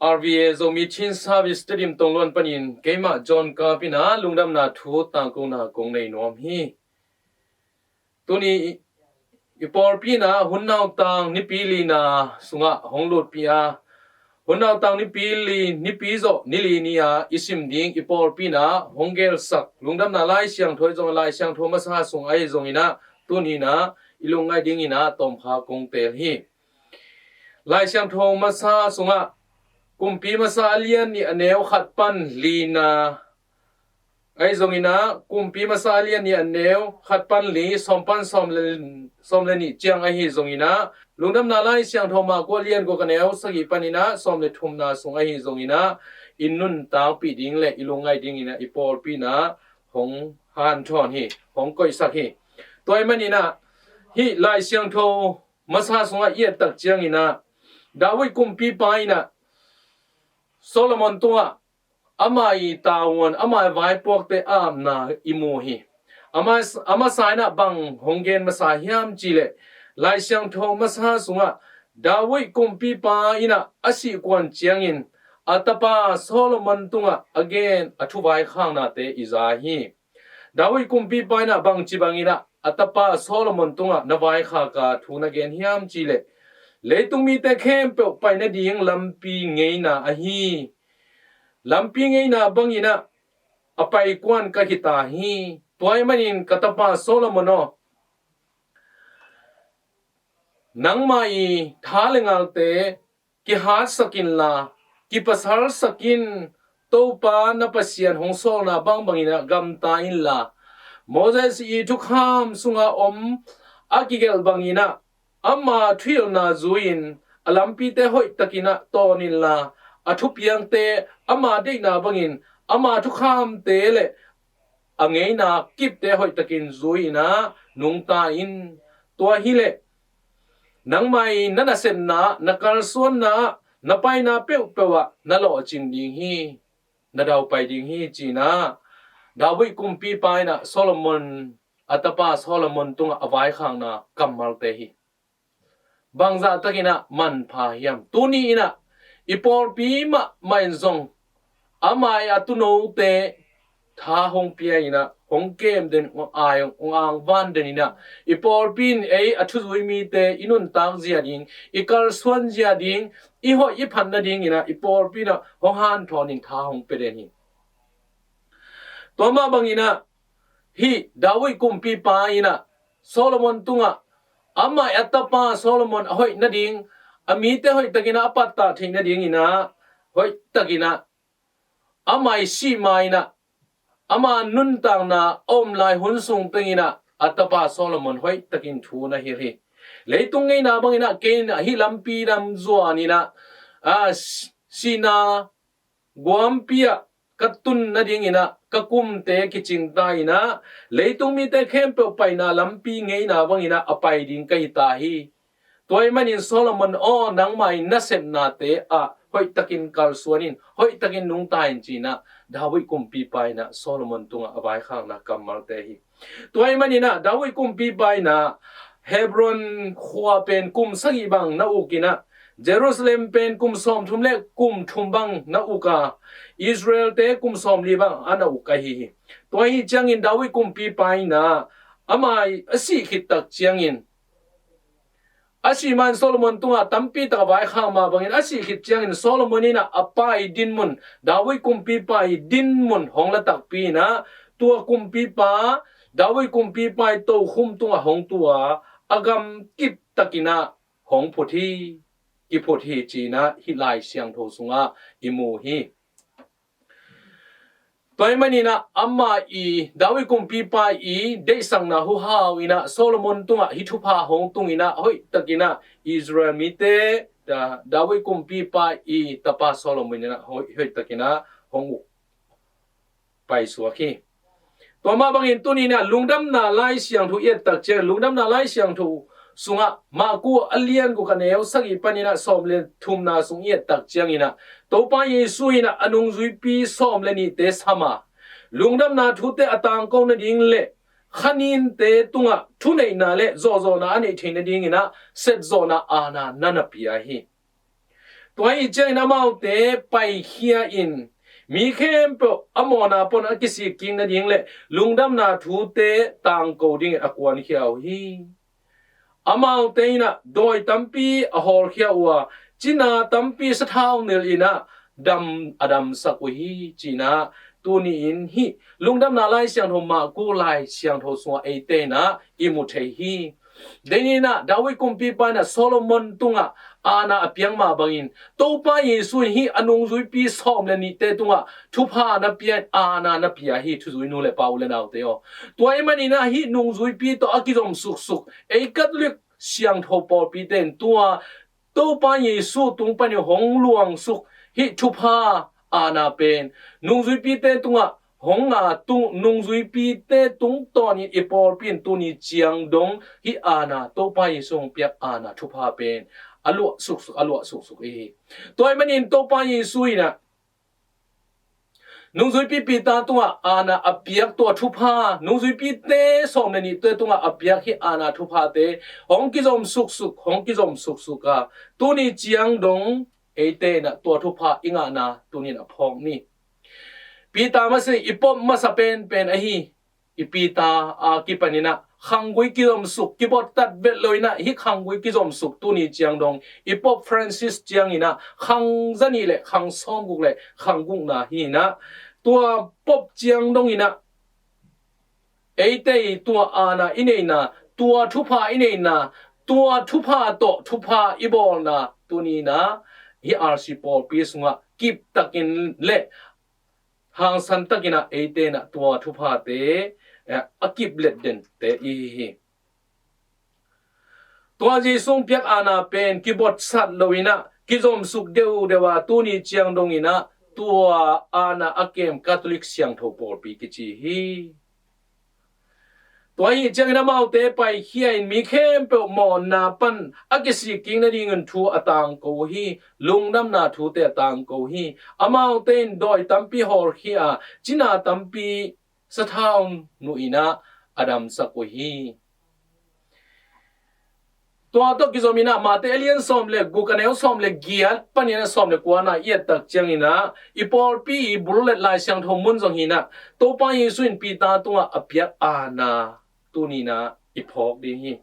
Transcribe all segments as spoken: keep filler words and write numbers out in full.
R V A Zomi Chin Service Tedim tongluan panin keimah John Kapina lungdamna thu tangkona kong nei nuam hi. Tuni i pawlpi in ah hun nautang nipi lina sungah hong lutpih a, hun nautang nipi li, nipi zawh ni li ni-a i sim ding i pawlpi in ah hong gelsak lungdamna Lai Siangtho ahi zong, Lai Siangtho masa sung ahi zongin ah tuni in ah i lungngaih dingin ah tawmkha kong teel hi. Lai Siangtho masa sungah Kumpi masa a lian nih a neu khat pan lina ahi zongin ah Kumpi masa a lian nih a neu khat pan li, sawm pan sawm le, sawm le nih ciang ahi zongin ah, lungdamna Lai Siangtho Marku a lian guk a neu sagih panin ah sawm le thumna sung ahi zongin ah i nuntakpih ding le i lungngaih dingin ah i pawlpi in ah hong hanthawn hi, hong koihsak hi. Tua ahih manin ah hih Lai Siangtho masa sungah i et tak ciangin ah David kumpipa in ah Solomon tungah ama i tavuan, ama i vaipuakte a apna i mu hi. Ama, a masa in ah bang hong gen masa hiam cih leh, Lai Siangtho masa sungah David kumpipa in ah a sih kuan ciangin a tapa Solomon tungah a gen a thuvaikhaknate i za hi. David kumpipa in ah bangci bangin ah a tapa Solomon tungah na vaikhak a thu na gen hiam cih leh, leitung mite khempeuh pai nading lampi ngeina ahi. Lampi ngeina bangin ah a paikuan ka hi ta hi. Tua ahih manin ka tapa Solomon aw, nangmah i tha le ngalte kihatsak inla, kipasalsak in, Topa na Pasian hong sawlna bangbangin ah gamta inla, Moses i thukham sunga om a kigelh bangin ah ama thuhilhna zui-in a lampite hoihtakin ah tawn inla, a thupiangte ama deihna bangin ama thukhamte le a ngeina kipte hoihtakin zui-in ah nungta in. Tua hileh nangmah i na nasepna, na kalsuanna, na paina peuhpeuh ah na lawhcing ding hi, na daupai ding hi, ci-in ah David kumpipa in ah Solomon, a tapa Solomon tungah a vaikhakna kammalte hi. Bangzah takin ah manpha hiam? Tuni in ah i pawlpi mahmah in zong ama i a tuunote tha hong pia in ah, hong kem den, hong ai, hong angvan den in ah, i pawlpi in ei a thuzui mite i nuntak zia ding, i kalsuan zia ding, i hoih i phat nadingin ah i pawlpi in ah hong hanthawn in tha hong pia den hi. Tua mah bangin ah hih David kumpipa in ah Solomon tungah ama i a tapa Solomon a hoih nading, a mite hoihtakin ah a pattah theih nadingin ah, hoihtakin ah ama i sih ma-in ah ama nuntakna a om lai hun sung tengin ah a tapa Solomon hoihtakin thu na hilh hi. Leitung ngeina bangin ah kei in ah hih lampi lam zuanin ah, a, si-, sihna guampi ah ka tun nadingin ah ka kumte kicingta in ah, leitung mite khempeuh paina lampi ngeina bangin ah a pai ding ka hi ta hi. Tua ahih manin Solomon aw, nangmah i nasepnate ah hoihtakin kalsuan in, hoihtakin nungta in, ci-in ah David kumpipa in ah Solomon tungah a vaikhakna kammalte hi. Tua ahih manin ah David kumpipa in ah Hebron khua pen kum sagih bang na uk in ah, Jerusalem pen kum sawmthum le kum thum bang na uk a, Israelte kum sawmli bang a na uk ahi hi. Tua ahih ciangin David kumpipa in ah ama a sih khit tak ciangin, a sih ma-in Solomon tungah tampi tak a vaikhak mah bangin, a sih khit ciangin Solomon in ah a pa i dinmun, David kumpipa i dinmun hong la takpi in ah, tua kumpipa, David kumpipa i tokhom tungah hong tu a, a gam kip takin ah hong phut hi, kiphut hi, ci-in ah hih Lai Siangtho sungah i mu hi. Tua ahih manin ah ama i, David kumpipa i deihsakna huhau in ah Solomon tungah hih thupha hong tung in ah, hoihtakin ah Israel mite, Da-, David kumpipa i tapa Solomon in ah hoih, hoihtakin ah hong uk paisuak hi. Tua mah bangin tuni in ah Lungdamna Lai Siangtho i et tak ciang, Lungdamna Lai Siangtho sungah Marku a lian guk a neu sagih panin ah sawm le thumna sung i et tak ciangin ah, Topa Jesu in ah a nungzuipi sawm le nihte sam a, lungdamna thute a tangko nading le kha ninte tungah thuneihna le zawhzawhna a neih theih nadingin ah setzawhna aana na na pia hi. Tua ahih ciangin amaute paikhia in mi khempeuh a mawhna pan a kisik kik nading le lungdamna thute tangko dingin a kuankhia uh hi. Amaute in ah dawi tampi a hawlkhia uh a, cina tampi sathau nilh in ah dam a damsak uh hi, ci-in ah tuni-in hih Lungdamna Lai Siangtho, Marku Lai Siangtho sungah eite in ah i mu thei hi. Deni in ah David kumpipa in ah Solomon tungah aana a piak mah bangin Topa Jesu in hih a nungzuipi sawm le nihte tungah thupha na pia in aana na pia hi, thuzui nu le pa, u le naute aw. Tua ahih manin ah hih nungzuipi tawh a kizom suksuk ei Catholic siangtho pawlpite in tua Topa Jesu tung panin hong luangsuk hih thupha aana pen nungzuipite tungah hong nga tung, nungzuipite tungtawnin i pawlpi in tuni ciang dong hih aana, Topa Jesu hong piak aana thupha pen a luah suksuk, a luah suksuk i hi. Tua ahih manin Topa Jesu in ah nungzuipi Peter tungah aana a piak tua thupha, nungzuipite sawm le nihte tungah a piak hih aana thuphate hong kizom suksuk, hong kizom suksuk a, tuni ciang dong eite in ah tua thupha i ngahna tuni-in a phawk ni. Peter masa, i Pope masa penpen ahi i Peter a kipanin ah khanggui kizomsuk, kibottat vet lo in ah hih khanggui kizomsuk tuni ciang dong i Pope Francis ciangin ah khang zanih le khang sawmguk le khang gukna hi in ah, tua Pope ciang dongin ah eite i tua aana i neihna, tua thupha i neihna, tua thupha tawh thupha i bawlna tuni-in ah hih R C pawlpi sungah kiptakin le hangsan takin ah eite in ah tua thuphate, eh, a kiplet dente i hi hi. Tua Jesu hong piak aana pen kibotsat lo in ah kizomsuk deuhdeuh a, tuni ciang dongin ah tua aana a kem Catholic siangtho pawlpi kici hi. Tua ahih ciangin amaute paikhia in mi khempeuh mawhna pan a kisik kik nadingin thu a tangko hi, lungdamna thute a tangko hi. Amaute in dawi tampi hawlkhia a, cina tampi sathau nuh in ah a damsak uh hi. Tua tawh kizom in ah Mate a lian sawm le guk, a neu sawm le giat panin ah sawm le kuana i et tak ciangin ah i pawlpi i bul le Lai Siangtho mun zong hi in ah Topa Jesu in Peter tungah a piak aana tuni-in ah i phawk ding hi.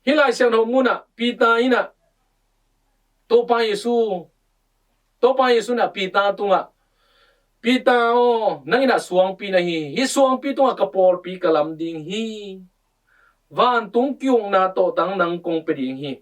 Hih Lai Siangtho mun ah Peter in ah Topa Jesu, Topa Jesu in ah Peter tungah, Peter aw, nang in ah suangpi na hi, hih suangpi tungah ka pawlpi ka lam ding hi. Vantung ki-ukna tawhtang nang kong pia ding hi.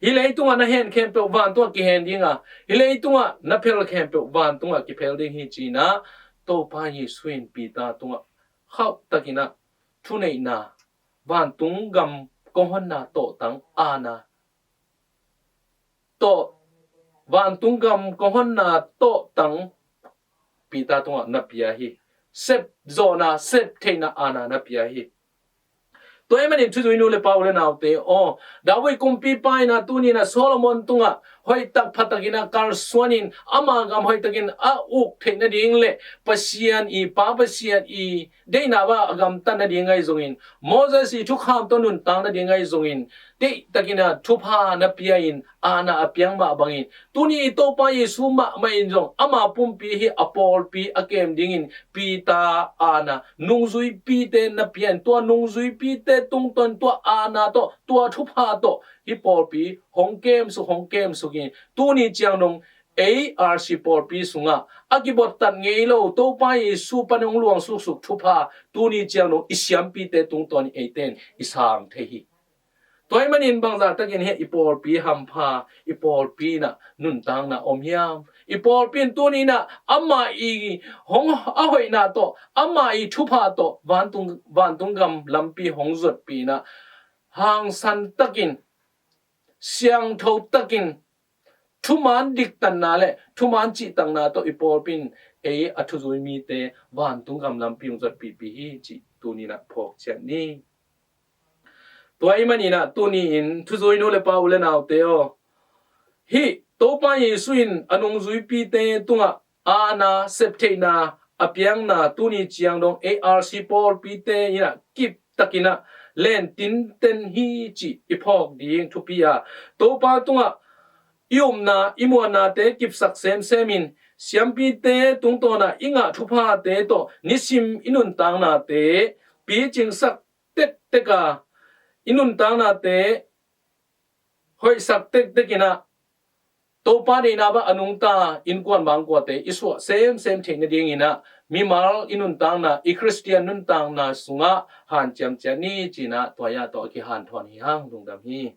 Hih leitungah na hen khempeuh vantungah kihen ding a, hih leitungah na phel khempeuh vantungah kiphel ding hi, ci-in ah Topa Jesu in Peter tungah khauhtakin ah thuneihna, vantung gam kong honna tawhtang aana tawh, vantung gam kong honna tawhtang Peter tungah na pia hi. Sep zawhna, sep theihna aana na pia hi. Tua ahih manin thuzui nu le pa, u le naute aw, David kumpipa in ah tuni-in ah Solomon tungah hoihtak phatakin ah kalsuanin ama gam hoihtakin a uk theih nading le Pasian i, Pa Pasian i deihna bang a gamtat nading ahi zongin, Moses i thukham tawh nuntak nading ahi zongin, deihtakin ah thupha na pia in aana a piak mah bangin, tuni i Topa Jesu mahmah in zong ama pumpi hi a pawlpi a kem dingin Peter aana nungzuipite na pia in, tua nungzuipite tungtawn tua aana tawh, tua thupha tawh hih pawlpi hong kemsuk, hong kemsuk in, tuni ciang dong ei R C pawlpi sungah a kibottat ngei lo Topa Jesu pan hong luang suksuk thupha tuni ciang dong i siampite tungtawn in eite in i sang thei hi. Tua ahih manin bangzah takin hih i pawlpi hampha, i pawlpi in ah nuntakna om hiam? I pawlpi in tuni in ah amah i hong a hoihna tawh, amah i thupha tawh vantung, vantung gam lampi hong zuatpih in ah hangsan takin, siangtho takin, thuman diktanna le thuman cihtakna tawh i pawlpi in ei a thuzui mite vantung gam lampi hong zuatpihpih hi, cih tuni in ah phawk ciat ni. Tua ahih manin ah tuni-in thuzui nu le pa, u le naute aw, hih Topa Jesu in a nungzuipite tungah aana, sep theihna a piakna tuni ciang dong ei R C pawlpite in ah kiptakin ah lentinten hi cih i phawk ding thupi a, Topa tungah i upna, i muannate kipsak semsem in, siampite tungtawnah i ngah thuphate tawh nisim i nuntaknate picingsak tektek a, i nuntaknate hoihsak tektek in ah, Topa deihna bang a nungta innkuan bangkuate i suah semsem theih nadingin ah, mimal i nuntakna, i Khristian nuntakna sungah hanciam ciat ni ci-in ah tua ah tawh a kihanthawn hi hang. Lungdam hi.